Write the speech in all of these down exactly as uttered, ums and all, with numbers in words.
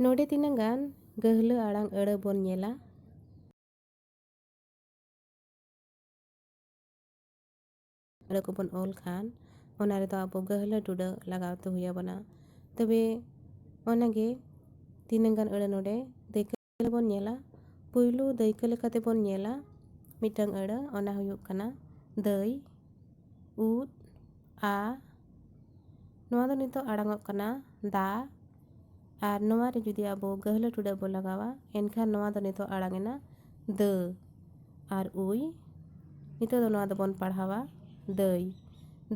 ᱱᱚᱰᱮ ᱛᱤᱱᱟᱹᱜ ᱜᱟᱱ ᱜᱟᱹᱦᱞᱟᱹ ᱟᱲᱟᱝ ᱟᱹᱲᱟᱹ ᱵᱚᱱ ᱧᱮᱞᱟ᱾ ᱟᱹᱲᱟᱹ ᱠᱚᱵᱚᱱ ᱚᱞ ᱠᱷᱟᱱ ᱚᱱᱟ ᱨᱮᱫᱚ ᱟᱵᱚ ᱜᱟᱹᱦᱞᱟᱹ ᱴᱩᱰᱟᱹᱜ ᱞᱟᱜᱟᱣ ᱛᱮ ᱦᱩᱭ ᱟᱵᱚᱱᱟ᱾ ᱛᱚᱵᱮ ᱚᱱᱟᱜᱮ ᱛᱤᱱᱟᱹᱜ ᱜᱟᱱ ᱟᱹᱲᱟᱹ ᱱᱚᱰᱮ ᱫᱟᱹᱭᱠᱟᱹ ᱵᱚᱱ ᱧᱮᱞᱟ᱾ ᱯᱩᱭᱞᱩ ᱫᱟᱹᱭᱠᱟᱹ ᱞᱮᱠᱟᱛᱮ ᱵᱚᱱ ᱧᱮᱞᱟ ᱢᱤᱫᱴᱟᱝ ᱟᱹᱲᱟᱹ, ᱚᱱᱟ ᱦᱩᱭᱩᱜ ᱠᱟᱱᱟ ᱫᱟᱹᱭ, ᱩᱫ, ᱟ᱾ ᱱᱚᱣᱟ ᱫᱚ ᱱᱤᱛᱚᱜ ᱟᱲᱟᱝᱚᱜ ᱠᱟᱱᱟ ᱫᱟ᱾ ᱟᱨ ᱱᱚᱣᱟ ᱨᱮ ᱡᱩᱫᱤ ᱟᱵᱚ ᱜᱟᱹᱦᱞᱟᱹ ᱴᱩᱰᱟᱹᱜ ᱵᱚ ᱞᱟᱜᱟᱣᱟ, ᱮᱱᱠᱷᱟᱱ ᱱᱚᱣᱟ ᱫᱚ ᱱᱤᱛᱚᱜ ᱟᱲᱟᱝ ᱮᱱᱟ ᱫᱟᱹ᱾ ᱟᱨ ᱩᱭ, ᱱᱤᱛᱚᱜ ᱫᱚ ᱱᱚᱣᱟ ᱫᱚᱵᱚᱱ ᱯᱟᱲᱦᱟᱣᱟ ᱫᱟᱹᱭ᱾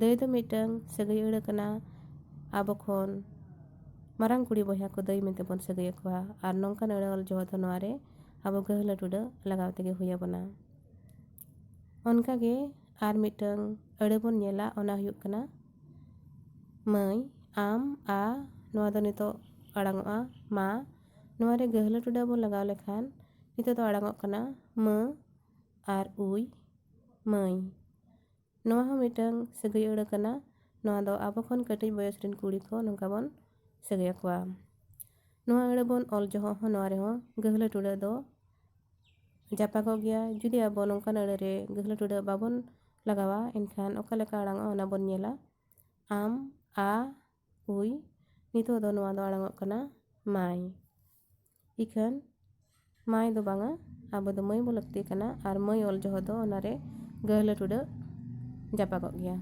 ᱫᱟᱹᱭ ᱫᱚ ᱢᱤᱫᱴᱟᱝ ᱥᱟᱹᱜᱟᱹᱭ ᱟᱹᱲᱟᱹ ᱠᱟᱱᱟ᱾ ᱟᱵᱚ ᱠᱷᱚᱱ ᱢᱟᱨᱟᱝ ᱠᱩᱲᱤ ᱵᱚᱭᱦᱟ ᱠᱚ ᱫᱟᱹᱭ ᱢᱮᱱᱛᱮ ᱵᱚᱱ ᱥᱟᱹᱜᱟᱹᱭ ᱟᱠᱚᱣᱟ᱾ ᱟᱨ ᱱᱚᱝᱠᱟᱱ ᱟᱹᱲᱟᱹ ᱚᱞ ᱡᱚᱦᱚᱜ ᱫᱚ ᱱᱚᱣᱟ ᱨᱮ ᱟᱵᱚ ᱜᱟᱹᱦᱞᱟᱹ ᱴᱩᱰᱟᱹᱜ ᱞᱟᱜᱟᱣ ᱛᱮᱜᱮ ᱦᱩᱭ ᱟᱵᱚᱱᱟ᱾ ᱚᱱᱠᱟᱜᱮ ᱟᱨ ᱢᱤᱫᱴᱟᱝ ᱟᱹᱲᱟᱹ ᱵᱚᱱ ᱧᱮᱞᱟ, ᱚᱱᱟ ᱦᱩᱭᱩᱜ ᱠᱟᱱᱟ ᱢᱟᱹᱭ, ᱟᱢ, ᱟ᱾ ᱱᱚᱣᱟ ᱫᱚ ᱱᱤᱛᱚᱜ ᱟᱲᱟᱝᱚᱜᱼᱟ ᱢᱟ᱾ ᱱᱚᱣᱟ ᱨᱮ ᱜᱟᱹᱦᱞᱟᱹ ᱴᱩᱰᱟᱹᱜ ᱵᱚᱱ ᱞᱟᱜᱟᱣ ᱞᱮᱠᱷᱟᱱ ᱱᱤᱛᱚᱜ ᱫᱚ ᱟᱲᱟᱝᱚᱜ ᱠᱟᱱᱟ ᱢᱟᱹ ᱟᱨ ᱩᱭ, ᱢᱟᱹᱭ᱾ ᱱᱚᱣᱟ ᱦᱚᱸ ᱢᱤᱫᱴᱟᱝ ᱥᱟᱹᱜᱟᱹᱭ ᱟᱹᱲᱟᱹ ᱠᱟᱱᱟ᱾ ᱱᱚᱣᱟ ᱫᱚ ᱟᱵᱚ ᱠᱷᱚᱱ ᱠᱟᱹᱴᱤᱡ ᱵᱚᱭᱚᱥ ᱨᱮᱱ ᱠᱩᱲᱤ ᱠᱚ ᱱᱚᱝᱠᱟ ᱵᱚᱱ ᱥᱟᱹᱜᱟᱹᱭ ᱟᱠᱚᱣᱟ᱾ ᱱᱚᱣᱟ ᱟᱹᱲᱟᱹ ᱵᱚᱱ ᱚᱞ ᱡᱚᱦᱚᱜ ᱦᱚᱸ ᱱᱚᱣᱟ ᱨᱮᱦᱚᱸ ᱜᱟᱹᱦᱞᱟᱹ ᱴᱩᱰᱟᱹᱜ ᱫᱚ ᱡᱟᱯᱟᱜᱚᱜ ᱜᱮᱭᱟ᱾ ᱡᱩᱫᱤ ᱟᱵᱚ ᱱᱚᱝᱠᱟᱱ ᱟᱹᱲᱟᱹ ᱨᱮ ᱜᱟᱹᱦᱞᱟᱹ ᱴᱩᱰᱟᱹᱜ ᱵᱟᱵᱚᱱ ᱞᱟᱜᱟᱣᱟ, ᱮᱱᱠᱷᱟᱱ ᱚᱠᱟ ᱞᱮᱠᱟ ᱟᱲᱟᱝᱚᱜᱼᱟ, ᱚᱱᱟ ᱵᱚᱱ ᱧᱮᱞᱟ᱾ ᱟᱢ, ᱟ, ᱩᱭ᱾ ᱱᱤᱛᱚᱜ ᱫᱚ ᱱᱚᱣᱟ ᱫᱚ ᱟᱲᱟᱝᱚᱜ ᱠᱟᱱᱟ ᱢᱟᱭ᱾ ᱤᱠᱷᱟᱹᱱ ᱢᱟᱭ ᱫᱚ ᱵᱟᱝᱟ, ᱟᱵᱚ ᱫᱚ ᱢᱟᱹᱭ ᱵᱚ ᱞᱟᱹᱠᱛᱤ ᱠᱟᱱᱟ᱾ ᱟᱨ ᱢᱟᱹᱭ ᱚᱞ ᱡᱚᱦᱚᱜ ᱫᱚ ᱚᱱᱟᱨᱮ ᱜᱟᱹᱦᱞᱟᱹ ᱴᱩᱰᱟᱹᱜ ᱡᱟᱯᱟᱜᱚᱜ ᱜᱮᱭᱟ᱾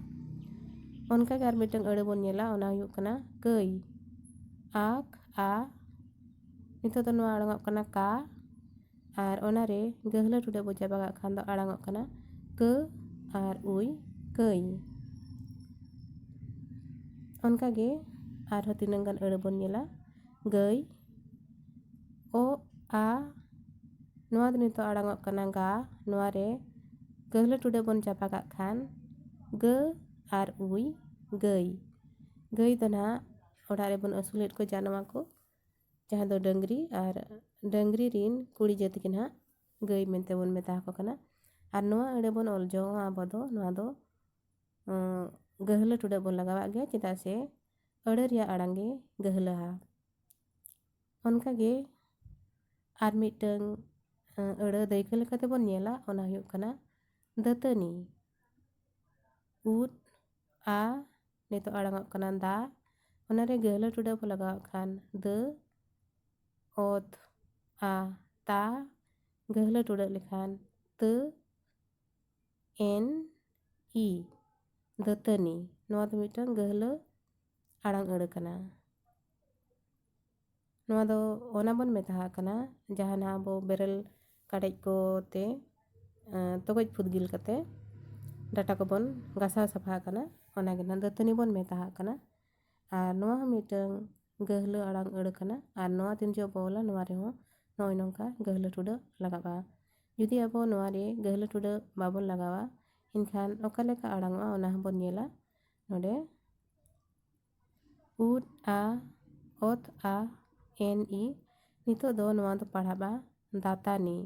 ᱚᱱᱠᱟᱜᱮ ᱟᱨ ᱢᱤᱫᱴᱟᱝ ᱟᱹᱲᱟᱹ ᱵᱚᱱ ᱧᱮᱞᱟ, ᱚᱱᱟ ᱦᱩᱭᱩᱜ ᱠᱟᱱᱟ ᱠᱟᱹᱭ᱾ ᱟᱠ, ᱟ᱾ ᱱᱤᱛᱚᱜ ᱫᱚ ᱱᱚᱣᱟ ᱟᱲᱟᱝᱚᱜ ᱠᱟᱱᱟ ᱠᱟ᱾ ᱟᱨ ᱚᱱᱟᱨᱮ ᱜᱟᱹᱦᱞᱟᱹ ᱴᱩᱰᱟᱹᱜ ᱵᱚ ᱪᱟᱵᱟ ᱠᱟᱜ ᱠᱷᱟᱱ ᱫᱚ ᱟᱲᱟᱝᱚᱜ ᱠᱟᱱᱟ ᱠᱟᱹ ᱟᱨ ᱩᱭ, ᱠᱟᱹᱭ᱾ ᱚᱱᱠᱟᱜᱮ ᱟᱨᱦᱚᱸ ᱛᱤᱱᱟᱹᱝ ᱜᱟᱱ ᱟᱹᱲᱟᱹ ᱵᱚᱱ ᱧᱮᱞᱟ᱾ ᱜᱟᱹᱭ, ᱚ, ᱟ᱾ ᱱᱚᱣᱟ ᱫᱚ ᱱᱤᱛᱚᱜ ᱟᱲᱟᱝᱚᱜ ᱠᱟᱱᱟ ᱜᱟ᱾ ᱱᱚᱣᱟ ᱨᱮ ᱜᱟᱹᱦᱞᱟᱹ ᱴᱩᱰᱟᱹᱜ ᱵᱚᱱ ᱪᱟᱵᱟ ᱠᱟᱜ ᱠᱷᱟᱱ ᱜᱟᱹ ᱟᱨ ᱩᱭ, ᱜᱟᱹᱭ᱾ ᱜᱟᱹᱭ ᱫᱚ ᱱᱟᱦᱟᱜ ᱚᱲᱟᱜ ᱨᱮᱵᱚᱱ ᱟᱹᱥᱩᱞᱮᱫ ᱠᱚ ᱡᱟᱱᱣᱟ ᱠᱚ, ᱡᱟᱦᱟᱸ ᱫᱚ ᱰᱟᱹᱝᱨᱤ, ᱟᱨ ᱰᱟᱹᱝᱨᱤ ᱨᱤᱱ ᱠᱩᱲᱤ ᱡᱟᱹᱛ ᱜᱮ ᱱᱟᱦᱟᱜ ᱜᱟᱹᱭ ᱢᱮᱱᱛᱮ ᱵᱚᱱ ᱢᱮᱛᱟ ᱟᱠᱚ ᱠᱟᱱᱟ᱾ ᱟᱨ ᱱᱚᱣᱟ ᱟᱹᱲᱟᱹ ᱵᱚᱱ ᱚᱞ ᱡᱚᱦᱚᱜᱼᱟ ᱟᱵᱚ ᱫᱚ, ᱱᱚᱣᱟ ᱫᱚ, ᱚᱸ, ᱜᱟᱹᱦᱞᱟᱹ ᱴᱩᱰᱟᱹᱜ ᱵᱚᱱ ᱞᱟᱜᱟᱣᱟᱜ ᱜᱮᱭᱟ, ᱪᱮᱫᱟᱜ ᱥᱮ ᱟᱹᱲᱟᱹ ᱨᱮᱭᱟᱜ ᱟᱲᱟᱝ ᱜᱮ ᱜᱟᱹᱦᱞᱟᱹᱦᱟ᱾ ᱚᱱᱠᱟᱜᱮ ᱟᱨ ᱢᱤᱫᱴᱟᱝ ᱟᱹᱲᱟᱹ ᱫᱟᱹᱭᱠᱟᱹ ᱞᱮᱠᱟᱛᱮ ᱵᱚᱱ ᱧᱮᱞᱟ, ᱚᱱᱟ ᱦᱩᱭᱩᱜ ᱠᱟᱱᱟ ᱫᱟᱹᱛᱟᱹᱱᱤ᱾ ᱩᱫ, ᱟ, ᱱᱤᱛᱚᱜ ᱟᱲᱟᱝ ᱚᱜ ᱠᱟᱱᱟ ᱫᱟ, ᱚᱱᱟᱨᱮ ᱜᱟᱹᱦᱞᱟᱹ ᱴᱩᱰᱟᱹᱜ ᱵᱚ ᱞᱟᱜᱟᱣᱟᱜ ᱠᱷᱟᱱ ᱫᱟᱹ, ᱚᱛ, ᱟ, ᱛᱟ, ᱜᱟᱹᱦᱞᱟᱹ ᱴᱩᱰᱟᱹᱜ ᱞᱮᱠᱷᱟᱱ ᱛᱟᱹ, ᱮᱱ, ᱤ, ᱫᱟᱹᱛᱟᱹᱱᱤ᱾ ᱱᱚᱣᱟ ᱫᱚ ᱢᱤᱫᱴᱟᱝ ᱜᱟᱹᱦᱞᱟᱹ ᱟᱲᱟᱝ ᱟᱹᱲᱟᱹ ᱠᱟᱱᱟ᱾ ᱱᱚᱣᱟ ᱫᱚ ᱚᱱᱟ ᱵᱚᱱ ᱢᱮᱛᱟᱣᱟᱜ ᱠᱟᱱᱟ, ᱡᱟᱦᱟᱸ ᱱᱟᱦᱟᱜ ᱟᱵᱚ ᱵᱮᱨᱮᱞ ᱠᱟᱰᱮᱡ ᱠᱚᱛᱮ, ᱮᱸ, ᱛᱚᱜᱚᱡ ᱯᱷᱩᱫᱽᱜᱤᱞ ᱠᱟᱛᱮ ᱰᱟᱴᱟ ᱠᱚᱵᱚᱱ ᱜᱟᱥᱟᱣ ᱥᱟᱯᱷᱟ ᱠᱟᱱᱟ, ᱚᱱᱟ ᱜᱮ ᱱᱟᱦᱟᱜ ᱫᱟᱹᱛᱟᱹᱱᱤ ᱵᱚᱱ ᱢᱮᱛᱟᱣᱟᱜ ᱠᱟᱱᱟ᱾ ᱟᱨ ᱱᱚᱣᱟ ᱦᱚᱸ ᱢᱤᱫᱴᱟᱝ ᱜᱟᱹᱦᱞᱟᱹ ᱟᱲᱟᱝ ᱟᱹᱲᱟᱹ ᱠᱟᱱᱟ᱾ ᱟᱨ ᱱᱚᱣᱟ ᱛᱤᱱ ᱡᱚᱦᱚᱜ ᱵᱚ ᱚᱞᱟ, ᱱᱚᱣᱟ ᱨᱮᱦᱚᱸ ᱱᱚᱜᱼᱚᱭ ᱱᱚᱝᱠᱟ ᱜᱟᱹᱦᱞᱟᱹ ᱴᱩᱰᱟᱹᱜ ᱞᱟᱜᱟᱜᱼᱟ᱾ ᱡᱩᱫᱤ ᱟᱵᱚ ᱱᱚᱣᱟ ᱨᱮ ᱜᱟᱹᱦᱞᱟᱹ ᱴᱩᱰᱟᱹᱜ ᱵᱟᱵᱚᱱ ᱞᱟᱜᱟᱣᱟ, ᱮᱱᱠᱷᱟᱱ ᱚᱠᱟ ᱞᱮᱠᱟ ᱟᱲᱟᱝ ᱚᱜᱼᱟ, ᱚᱱᱟ ᱦᱚᱸᱵᱚᱱ ᱧᱮᱞᱟ᱾ ᱱᱚᱰᱮ ᱩᱫ, ᱟ, ᱚᱛ, ᱟ, ᱮᱱ, ᱤ᱾ ᱱᱤᱛᱚᱜ ᱫᱚ ᱱᱚᱣᱟ ᱫᱚ ᱯᱟᱲᱦᱟᱜᱼᱟ ᱫᱟᱛᱟᱱᱤ᱾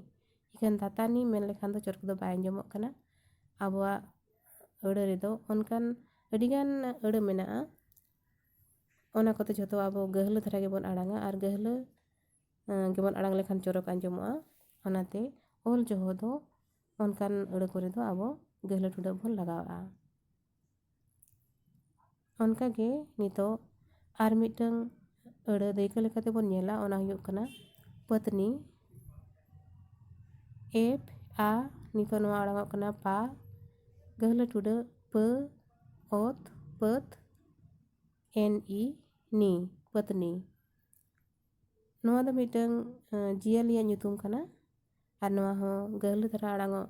ᱮᱱᱠᱷᱟᱱ ᱫᱟᱛᱟᱱᱤ ᱢᱮᱱ ᱞᱮᱠᱷᱟᱱ ᱫᱚ ᱪᱚᱨᱚᱠ ᱫᱚ ᱵᱟᱭ ᱟᱸᱡᱚᱢᱚᱜ ᱠᱟᱱᱟ᱾ ᱟᱵᱚᱣᱟᱜ ᱟᱹᱲᱟᱹ ᱨᱮᱫᱚ ᱚᱱᱠᱟᱱ ᱟᱹᱰᱤᱜᱟᱱ ᱟᱹᱲᱟᱹ ᱢᱮᱱᱟᱜᱼᱟ, ᱚᱱᱟ ᱠᱚᱫᱚ ᱡᱷᱚᱛᱚ ᱟᱵᱚ ᱜᱟᱹᱦᱞᱟᱹ ᱫᱷᱟᱨᱟ ᱜᱮᱵᱚᱱ ᱟᱲᱟᱝᱟ ᱟᱨ ᱜᱟᱹᱦᱞᱟᱹ, ᱮᱸ, ᱜᱮᱵᱚᱱ ᱟᱲᱟᱝ ᱞᱮᱠᱷᱟᱱ ᱪᱚᱨᱚᱠ ᱟᱸᱡᱚᱢᱚᱜᱼᱟ᱾ ᱚᱱᱟᱛᱮ ᱚᱞ ᱡᱚᱦᱚᱜ ᱫᱚ ᱚᱱᱠᱟᱱ ᱟᱹᱲᱟᱹ ᱠᱚᱨᱮ ᱫᱚ ᱟᱵᱚ ᱜᱟᱹᱦᱞᱟᱹ ᱴᱩᱰᱟᱹᱜ ᱵᱚᱱ ᱞᱟᱜᱟᱣᱟᱜᱼᱟ᱾ ᱚᱱᱠᱟᱜᱮ ᱱᱤᱛᱚᱜ ᱟᱨ ᱢᱤᱫᱴᱟᱝ ᱟᱹᱲᱟᱹ ᱫᱟᱹᱭᱠᱟᱹ ᱞᱮᱠᱟᱛᱮ ᱵᱚᱱ ᱧᱮᱞᱟ, ᱚᱱᱟ ᱦᱩᱭᱩᱜ ᱠᱟᱱᱟ ᱯᱟᱹᱛᱱᱤ᱾ ᱮᱯ, ᱟ, ᱱᱤᱛᱚᱜ ᱱᱚᱣᱟ ᱟᱲᱟᱝ ᱚᱜ ᱠᱟᱱᱟ ᱯᱟ, ᱜᱟᱹᱦᱞᱟᱹ ᱴᱩᱰᱟᱹᱜ ᱯᱟᱹ, ᱚᱛ, ᱯᱟᱹᱛ, ᱮᱱ, ᱤ, ᱱᱤ, ᱯᱟᱹᱛᱱᱤ᱾ ᱱᱚᱣᱟ ᱫᱚ ᱢᱤᱫᱴᱟᱝ, ᱮᱸ, ᱡᱤᱭᱟᱹᱞᱤᱭᱟᱜ ᱧᱩᱛᱩᱢ ᱠᱟᱱᱟ᱾ ᱟᱨ ᱱᱚᱣᱟ ᱦᱚᱸ ᱜᱟᱹᱦᱞᱟᱹ ᱫᱷᱟᱨᱟ ᱟᱲᱟᱝ ᱚᱜ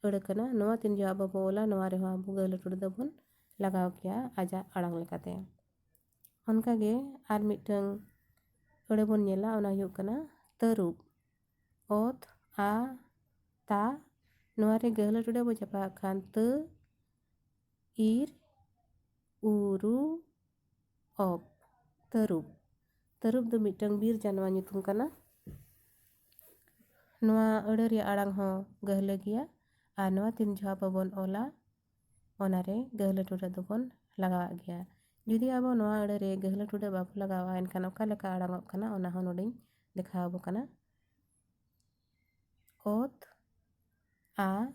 ᱟᱹᱲᱟᱹ ᱠᱟᱱᱟ᱾ ᱱᱚᱣᱟ ᱛᱤᱱ ᱡᱚᱦᱚᱜ ᱟᱵᱚ ᱵᱚ ᱚᱞᱟ, ᱱᱚᱣᱟ ᱨᱮᱦᱚᱸ ᱟᱵᱚ ᱜᱟᱹᱦᱞᱟᱹ ᱴᱩᱰᱟᱹᱜ ᱫᱚᱵᱚᱱ ᱞᱟᱜᱟᱣ ᱠᱮᱭᱟ ᱟᱡᱟᱜ ᱟᱲᱟᱝ ᱞᱮᱠᱟᱛᱮ᱾ ᱚᱱᱠᱟᱜᱮ ᱟᱨ ᱢᱤᱫᱴᱟᱝ ᱟᱹᱲᱟᱹ ᱵᱚᱱ ᱧᱮᱞᱟ, ᱚᱱᱟ ᱦᱩᱭᱩᱜ ᱠᱟᱱᱟ ᱛᱟᱹᱨᱩᱵ᱾ ᱚᱛ, ᱟ, ᱛᱟ, ᱱᱚᱣᱟ ᱨᱮ ᱜᱟᱹᱦᱞᱟᱹ ᱴᱩᱰᱟᱹᱜ ᱵᱚ ᱪᱟᱯᱟᱜ ᱠᱷᱟᱱ ᱛᱟᱹ, ᱤᱨ, ᱩᱨᱩ, ᱚᱯ, ᱛᱟᱹᱨᱩᱵ᱾ ᱛᱟᱹᱨᱩᱵ ᱫᱚ ᱢᱤᱫᱴᱟᱝ ᱵᱤᱨ ᱡᱟᱱᱣᱟᱨ ᱧᱩᱛᱩᱢ ᱠᱟᱱᱟ᱾ ᱱᱚᱣᱟ ᱟᱹᱲᱟᱹ ᱨᱮᱭᱟᱜ ᱟᱲᱟᱝ ᱦᱚᱸ ᱜᱟᱹᱦᱞᱟᱹ ᱜᱮᱭᱟ᱾ ᱟᱨ ᱱᱚᱣᱟ ᱛᱤᱱ ᱡᱚᱦᱚᱜ ᱟᱵᱚ ᱵᱚᱱ ᱚᱞᱟ, ᱚᱱᱟᱨᱮ ᱜᱟᱹᱦᱞᱟᱹ ᱴᱩᱰᱟᱹᱜ ᱫᱚᱵᱚᱱ ᱞᱟᱜᱟᱣᱟᱜ ᱜᱮᱭᱟ᱾ ᱡᱩᱫᱤ ᱟᱵᱚ ᱱᱚᱣᱟ ᱟᱹᱲᱟᱹ ᱨᱮ ᱜᱟᱹᱦᱞᱟᱹ ᱴᱩᱰᱟᱹᱜ ᱵᱟᱵᱚ ᱞᱟᱜᱟᱣᱟ, ᱮᱱᱠᱷᱟᱱ ᱚᱠᱟ ᱞᱮᱠᱟ ᱟᱲᱟᱝ ᱚᱜ ᱠᱟᱱᱟ, ᱚᱱᱟ ᱦᱚᱸ ᱱᱚᱰᱮᱧ ᱫᱮᱠᱷᱟᱣ ᱟᱵᱚ ᱠᱟᱱᱟ᱾ ᱚᱛ, ᱟ,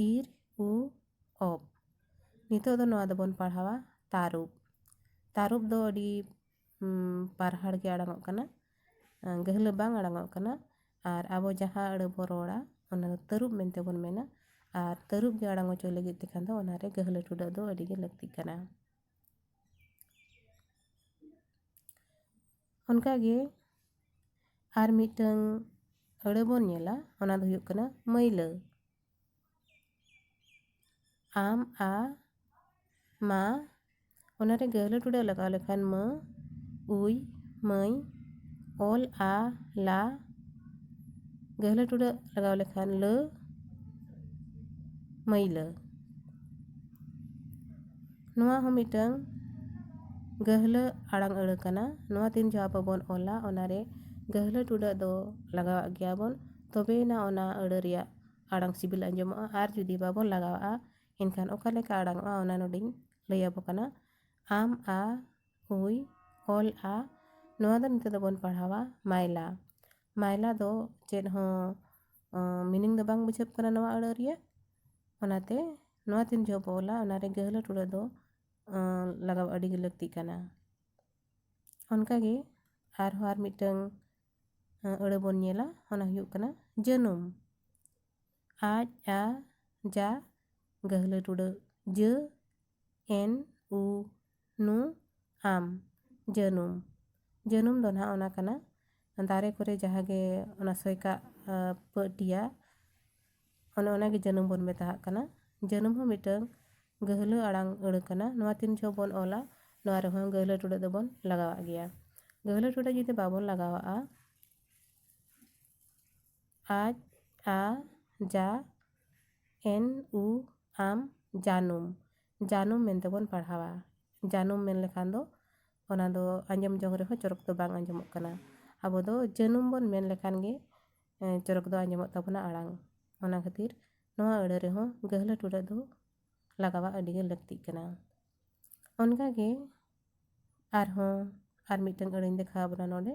ᱤᱨ, ᱩ, ᱚᱯ᱾ ᱱᱤᱛᱚᱜ ᱫᱚ ᱱᱚᱣᱟ ᱫᱚᱵᱚᱱ ᱯᱟᱲᱦᱟᱣᱟ ᱛᱟᱹᱨᱩᱵ᱾ ᱛᱟᱹᱨᱩᱵ ᱫᱚ ᱟᱹᱰᱤ, ᱩᱢ, ᱯᱟᱨᱦᱟᱲ ᱜᱮ ᱟᱲᱟᱝ ᱚᱜ ᱠᱟᱱᱟ, ᱜᱟᱹᱦᱞᱟᱹ ᱵᱟᱝ ᱟᱲᱟᱝ ᱚᱜ ᱠᱟᱱᱟ᱾ ᱟᱨ ᱟᱵᱚ ᱡᱟᱦᱟᱸ ᱟᱹᱲᱟᱹ ᱵᱚ ᱨᱚᱲᱟ, ᱚᱱᱟ ᱫᱚ ᱛᱟᱹᱨᱩᱵ ᱢᱮᱱᱛᱮ ᱵᱚᱱ ᱢᱮᱱᱟ᱾ ᱟᱨ ᱛᱟᱹᱨᱩᱵ ᱜᱮ ᱟᱲᱟᱝ ᱦᱚᱪᱚ ᱞᱟᱹᱜᱤᱫ ᱛᱮᱠᱷᱟᱱ ᱫᱚ ᱚᱱᱟᱨᱮ ᱜᱟᱹᱦᱞᱟᱹ ᱴᱩᱰᱟᱹᱜ ᱫᱚ ᱟᱹᱰᱤ ᱜᱮ ᱞᱟᱹᱠᱛᱤᱜ ᱠᱟᱱᱟ᱾ ᱚᱱᱠᱟᱜᱮ ᱟᱨ ᱢᱤᱫᱴᱟᱹᱝ ᱟᱹᱲᱟᱹ ᱵᱚᱱ ᱧᱮᱞᱟ, ᱚᱱᱟ ᱫᱚ ᱦᱩᱭᱩᱜ ᱠᱟᱱᱟ ᱢᱟᱹᱭᱞᱟᱹ᱾ ᱟᱢ, ᱟ, ᱢᱟ, ᱚᱱᱟᱨᱮ ᱜᱟᱹᱦᱞᱟᱹ ᱴᱩᱰᱟᱹᱜ ᱞᱟᱜᱟᱣ ᱞᱮᱠᱷᱟᱱ ᱢᱟᱹ, ᱩᱭ, ᱢᱟᱹᱭ, ᱚᱞ, ᱟ, ᱞᱟ, ᱜᱟᱹᱦᱞᱟᱹ ᱴᱩᱰᱟᱹᱜ ᱞᱟᱜᱟᱣ ᱞᱮᱠᱷᱟᱱ ᱞᱟᱹ, ᱢᱟᱹᱭᱞᱟᱹ᱾ ᱱᱚᱣᱟ ᱦᱚᱸ ᱢᱤᱫᱴᱟᱝ ᱜᱟᱹᱦᱞᱟᱹ ᱟᱲᱟᱝ ᱟᱹᱲᱟᱹ ᱠᱟᱱᱟ᱾ ᱱᱚᱣᱟ ᱛᱤᱱ ᱡᱚᱦᱚᱜ ᱟᱵᱚ ᱵᱚᱱ ᱚᱞᱟ, ᱚᱱᱟᱨᱮ ᱜᱟᱹᱦᱞᱟᱹ ᱴᱩᱰᱟᱹᱜ ᱫᱚ ᱞᱟᱜᱟᱣᱟᱜ ᱜᱮᱭᱟ ᱵᱚᱱ, ᱛᱚᱵᱮᱭᱮᱱᱟ ᱚᱱᱟ ᱟᱹᱲᱟᱹ ᱨᱮᱭᱟᱜ ᱟᱲᱟᱝ ᱥᱤᱵᱤᱞ ᱟᱸᱡᱚᱢᱚᱜᱼᱟ᱾ ᱟᱨ ᱡᱩᱫᱤ ᱵᱟᱵᱚᱱ ᱞᱟᱜᱟᱣᱟᱜᱼᱟ, ᱮᱱᱠᱷᱟᱱ ᱚᱠᱟ ᱞᱮᱠᱟ ᱟᱲᱟᱝᱚᱜᱼᱟ, ᱚᱱᱟ ᱱᱚᱰᱮᱧ ᱞᱟᱹᱭ ᱟᱵᱚ ᱠᱟᱱᱟ᱾ ᱟᱢ, ᱟ, ᱩᱭ, ᱚᱞ, ᱟ, ᱱᱚᱣᱟ ᱫᱚ ᱱᱤᱛᱚᱜ ᱫᱚᱵᱚᱱ ᱯᱟᱲᱦᱟᱣᱟ ᱢᱟᱭᱞᱟ᱾ ᱢᱟᱭᱞᱟ ᱫᱚ ᱪᱮᱫ ᱦᱚᱸ, ᱚ, meaning ᱫᱚ ᱵᱟᱝ ᱵᱩᱡᱷᱟᱹᱜ ᱠᱟᱱᱟ ᱱᱚᱣᱟ ᱟᱹᱲᱟᱹ ᱨᱮᱭᱟᱜ᱾ ᱚᱱᱟᱛᱮ ᱱᱚᱣᱟ ᱛᱤᱱ ᱡᱚᱦᱚᱜ ᱵᱚ ᱚᱞᱟ, ᱚᱱᱟᱨᱮ ᱜᱟᱹᱦᱞᱟᱹ ᱴᱩᱰᱟᱹᱜ ᱫᱚ, ᱚ, ᱞᱟᱜᱟᱣ ᱟᱹᱰᱤ ᱜᱮ ᱞᱟᱹᱠᱛᱤᱜ ᱠᱟᱱᱟ᱾ ᱚᱱᱠᱟᱜᱮ ᱟᱨᱦᱚᱸ ᱟᱨ ᱢᱤᱫᱴᱟᱝ, ᱚ, ᱟᱹᱲᱟᱹ ᱵᱚᱱ ᱧᱮᱞᱟ, ᱚᱱᱟ ᱦᱩᱭᱩᱜ ᱠᱟᱱᱟ ᱡᱟᱹᱱᱩᱢ᱾ ᱟᱡ, ᱟ, ᱡᱟ, ᱜᱟᱹᱦᱞᱟᱹ ᱴᱩᱰᱟᱹᱜ ᱡᱟᱹ, ᱮᱱ, ᱩ, ᱱᱩ, ᱟᱢ, ᱡᱟᱹᱱᱩᱢ᱾ ᱡᱟᱹᱱᱩᱢ ᱫᱚ ᱱᱟᱦᱟᱜ ᱚᱱᱟ ᱠᱟᱱᱟ, ᱫᱟᱨᱮ ᱠᱚᱨᱮ ᱡᱟᱦᱟᱸ ᱜᱮ ᱚᱱᱟ ᱥᱚᱭᱠᱟᱜ, ᱟ, ᱯᱟᱹᱴᱤᱭᱟ, ᱚᱱᱮ ᱚᱱᱟ ᱜᱮ ᱡᱟᱹᱱᱩᱢ ᱵᱚᱱ ᱢᱮᱛᱟᱜ ᱠᱟᱱᱟ᱾ ᱡᱟᱹᱱᱩᱢ ᱦᱚᱸ ᱢᱤᱫᱴᱟᱝ ᱜᱟᱹᱦᱞᱟᱹ ᱟᱲᱟᱝ ᱟᱹᱲᱟᱹ ᱠᱟᱱᱟ᱾ ᱱᱚᱣᱟ ᱛᱤᱱ ᱡᱚᱦᱚᱜ ᱵᱚᱱ ᱚᱞᱟ, ᱱᱚᱣᱟ ᱨᱮᱦᱚᱸ ᱜᱟᱹᱦᱞᱟᱹ ᱴᱩᱰᱟᱹᱜ ᱫᱚᱵᱚᱱ ᱞᱟᱜᱟᱣᱟᱜ ᱜᱮᱭᱟ᱾ ᱜᱟᱹᱦᱞᱟᱹ ᱴᱩᱰᱟᱹᱜ ᱡᱩᱫᱤ ᱵᱟᱵᱚᱱ ᱞᱟᱜᱟᱣᱟᱜᱼᱟ, ᱟᱡ, ᱟ, ᱡᱟ, ᱮᱱ, ᱩ, ᱟᱢ, ᱡᱟᱹᱱᱩᱢ᱾ ᱡᱟᱹᱱᱩᱢ ᱢᱮᱱᱛᱮ ᱵᱚᱱ ᱯᱟᱲᱦᱟᱣᱟ᱾ ᱡᱟᱹᱱᱩᱢ ᱢᱮᱱ ᱞᱮᱠᱷᱟᱱ ᱫᱚ ᱚᱱᱟ ᱫᱚ ᱟᱸᱡᱚᱢ ᱡᱚᱝ ᱨᱮᱦᱚᱸ ᱪᱚᱨᱚᱠ ᱫᱚ ᱵᱟᱝ ᱟᱸᱡᱚᱢᱚᱜ ᱠᱟᱱᱟ᱾ ᱟᱵᱚ ᱫᱚ ᱡᱟᱹᱱᱩᱢ ᱵᱚᱱ ᱢᱮᱱ ᱞᱮᱠᱷᱟᱱ ᱜᱮ, ᱮ, ᱪᱚᱨᱚᱠ ᱫᱚ ᱟᱸᱡᱚᱢᱚᱜ ᱛᱟᱵᱚᱱᱟ ᱟᱲᱟᱝ᱾ ᱚᱱᱟ ᱠᱷᱟᱹᱛᱤᱨ ᱱᱚᱣᱟ ᱟᱹᱲᱟᱹ ᱨᱮᱦᱚᱸ ᱜᱟᱹᱦᱞᱟᱹ ᱴᱩᱰᱟᱹᱜ ᱫᱚ ᱞᱟᱜᱟᱣᱟᱜ ᱟᱹᱰᱤ ᱜᱮ ᱞᱟᱹᱠᱛᱤᱜ ᱠᱟᱱᱟ᱾ ᱚᱱᱠᱟᱜᱮ ᱟᱨᱦᱚᱸ ᱟᱨ ᱢᱤᱫᱴᱟᱝ ᱟᱹᱲᱟᱹᱧ ᱫᱮᱠᱷᱟᱣ ᱟᱵᱚᱱᱟ ᱱᱚᱰᱮ,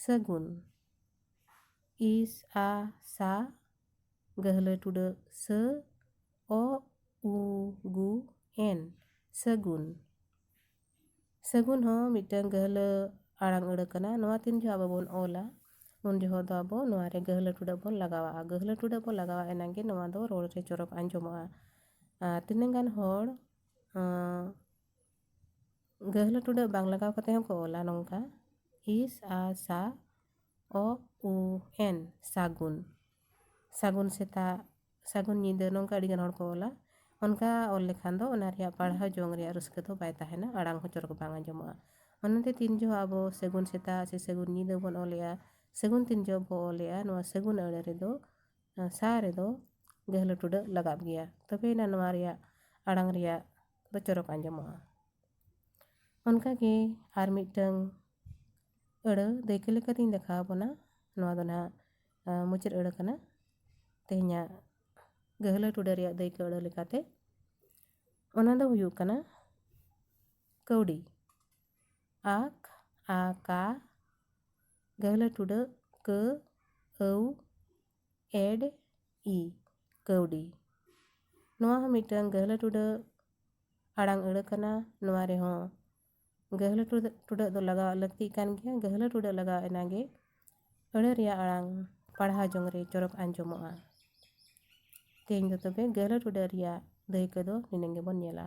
ᱥᱟᱹᱜᱩᱱ᱾ ᱤᱥ, ᱟ, ᱥᱟ, ᱜᱟᱹᱦᱞᱟᱹ ᱴᱩᱰᱟᱹᱜ ᱥᱟᱹ, ᱚ, ᱩ, ᱜᱩ, ᱮᱱ, ᱥᱟᱹᱜᱩᱱ᱾ ᱥᱟᱹᱜᱩᱱ ᱦᱚᱸ ᱢᱤᱫᱴᱟᱝ ᱜᱟᱹᱦᱞᱟᱹ ᱟᱲᱟᱝ ᱟᱹᱲᱟᱹ ᱠᱟᱱᱟ᱾ ᱱᱚᱣᱟ ᱛᱤᱱ ᱡᱚᱦᱚᱜ ᱟᱵᱚ ᱵᱚᱱ ᱚᱞᱟ, ᱩᱱ ᱡᱚᱦᱚᱜ ᱫᱚ ᱟᱵᱚ ᱱᱚᱣᱟ ᱨᱮ ᱜᱟᱹᱦᱞᱟᱹ ᱴᱩᱰᱟᱹᱜ ᱵᱚᱱ ᱞᱟᱜᱟᱣᱟᱜᱼᱟ᱾ ᱜᱟᱹᱦᱞᱟᱹ ᱴᱩᱰᱟᱹᱜ ᱵᱚᱱ ᱞᱟᱜᱟᱣᱟ, ᱮᱱᱟᱝ ᱜᱮ ᱱᱚᱣᱟ ᱫᱚ ᱨᱚᱲ ᱨᱮ ᱪᱚᱨᱚᱠ ᱟᱸᱡᱚᱢᱚᱜᱼᱟ᱾ ᱟᱨ ᱛᱤᱱᱟᱹᱜ ᱜᱟᱱ ᱦᱚᱲ, ᱟᱸ, ᱜᱟᱹᱦᱞᱟᱹ ᱴᱩᱰᱟᱹᱜ ᱵᱟᱝ ᱞᱟᱜᱟᱣ ᱠᱟᱛᱮ ᱦᱚᱸᱠᱚ ᱚᱞᱟ ᱱᱚᱝᱠᱟ, ᱤᱥ, ᱟ, ᱥᱟ, ᱚ, ᱩ, ᱮᱱ, ᱥᱟᱹᱜᱩᱱ᱾ ᱥᱟᱹᱜᱩᱱ ᱥᱮᱛᱟᱜ, ᱥᱟᱹᱜᱩᱱ ᱧᱤᱫᱟᱹ, ᱱᱚᱝᱠᱟ ᱟᱹᱰᱤ ᱜᱟᱱ ᱦᱚᱲ ᱠᱚ ᱚᱞᱟ᱾ ᱚᱱᱠᱟ ᱚᱞ ᱞᱮᱠᱷᱟᱱ ᱫᱚ ᱚᱱᱟ ᱨᱮᱭᱟᱜ ᱯᱟᱲᱦᱟᱣ ᱡᱚᱝ ᱨᱮᱭᱟᱜ ᱨᱟᱹᱥᱠᱟᱹ ᱫᱚ ᱵᱟᱭ ᱛᱟᱦᱮᱱᱟ, ᱟᱲᱟᱝ ᱦᱚᱸ ᱪᱚᱨᱚᱠ ᱵᱟᱝ ᱟᱸᱡᱚᱢᱚᱜᱼᱟ᱾ ᱚᱱᱟᱛᱮ ᱛᱤᱱ ᱡᱚᱦᱚᱜ ᱟᱵᱚ ᱥᱟᱹᱜᱩᱱ ᱥᱮᱛᱟᱜ ᱥᱮ ᱥᱟᱹᱜᱩᱱ ᱧᱤᱫᱟᱹ ᱵᱚᱱ ᱚᱞᱮᱜᱼᱟ, ᱥᱟᱹᱜᱩᱱ ᱛᱤᱱ ᱡᱚᱦᱚᱜ ᱵᱚ ᱚᱞᱮᱜᱼᱟ, ᱱᱚᱣᱟ ᱥᱟᱹᱜᱩᱱ ᱟᱹᱲᱟᱹ ᱨᱮᱫᱚ, ᱥᱟ ᱨᱮᱫᱚ ᱜᱟᱹᱦᱞᱟᱹ ᱴᱩᱰᱟᱹᱜ ᱞᱟᱜᱟᱜ ᱜᱮᱭᱟ᱾ ᱛᱚᱵᱮᱭᱮᱱᱟ ᱱᱚᱣᱟ ᱨᱮᱭᱟᱜ ᱟᱲᱟᱝ ᱨᱮᱭᱟᱜ ᱫᱚ ᱪᱚᱨᱚᱠ ᱟᱸᱡᱚᱢᱚᱜᱼᱟ᱾ ᱚᱱᱠᱟᱜᱮ ᱟᱨ ᱢᱤᱫᱴᱟᱝ ᱟᱹᱲᱟᱹ ᱫᱟᱹᱭᱠᱟᱹ ᱞᱮᱠᱟᱛᱤᱧ ᱫᱮᱠᱷᱟᱣ ᱟᱵᱚᱱᱟ᱾ ᱱᱚᱣᱟ ᱫᱚ ᱱᱟᱦᱟᱜ, ᱟ, ᱢᱩᱪᱟᱹᱫ ᱟᱹᱲᱟᱹ ᱠᱟᱱᱟ ᱛᱮᱦᱮᱧᱟᱜ ᱜᱟᱹᱦᱞᱟᱹ ᱴᱩᱰᱟᱹᱜ ᱨᱮᱭᱟᱜ ᱫᱟᱹᱭᱠᱟᱹ ᱟᱹᱲᱟᱹ ᱞᱮᱠᱟᱛᱮ᱾ ᱚᱱᱟ ᱫᱚ ᱦᱩᱭᱩᱜ ᱠᱟᱱᱟ ᱠᱟᱹᱣᱰᱤ᱾ ᱟᱠ, ᱟ, ᱠᱟ, ᱜᱟᱹᱦᱞᱟᱹ ᱴᱩᱰᱟᱹᱜ ᱠᱟᱹ, ᱟᱹᱣ, ᱮᱰ, ᱤ, ᱠᱟᱹᱣᱰᱤ᱾ ᱱᱚᱣᱟ ᱦᱚᱸ ᱢᱤᱫᱴᱟᱝ ᱜᱟᱹᱦᱞᱟᱹ ᱴᱩᱰᱟᱹᱜ ᱟᱲᱟᱝ ᱟᱹᱲᱟᱹ ᱠᱟᱱᱟ᱾ ᱱᱚᱣᱟ ᱨᱮᱦᱚᱸ ᱜᱟᱹᱦᱞᱟᱹ ᱴᱩᱰᱟᱹᱜ, ᱴᱩᱰᱟᱹᱜ ᱫᱚ ᱞᱟᱜᱟᱣ ᱞᱟᱹᱠᱛᱤᱜ ᱠᱟᱱ ᱜᱮᱭᱟ᱾ ᱜᱟᱹᱦᱞᱟᱹ ᱴᱩᱰᱟᱹᱜ ᱞᱟᱜᱟᱣ ᱮᱱᱟᱜᱮ ᱟᱹᱲᱟᱹ ᱨᱮᱭᱟᱜ ᱟᱲᱟᱝ ᱯᱟᱲᱦᱟᱣ ᱡᱚᱝ ᱨᱮ ᱪᱚᱨᱚᱠ ᱟᱸᱡᱚᱢᱚᱜᱼᱟ᱾ ᱛᱮᱦᱮᱧ ᱫᱚ ᱛᱚᱵᱮ ᱜᱟᱹᱦᱞᱟᱹ ᱴᱩᱰᱟᱹᱜ ᱨᱮᱭᱟᱜ ᱫᱟᱹᱭᱠᱟᱹ ᱫᱚ ᱱᱤᱱᱟᱹᱝ ᱜᱮᱵᱚᱱ ᱧᱮᱞᱟ᱾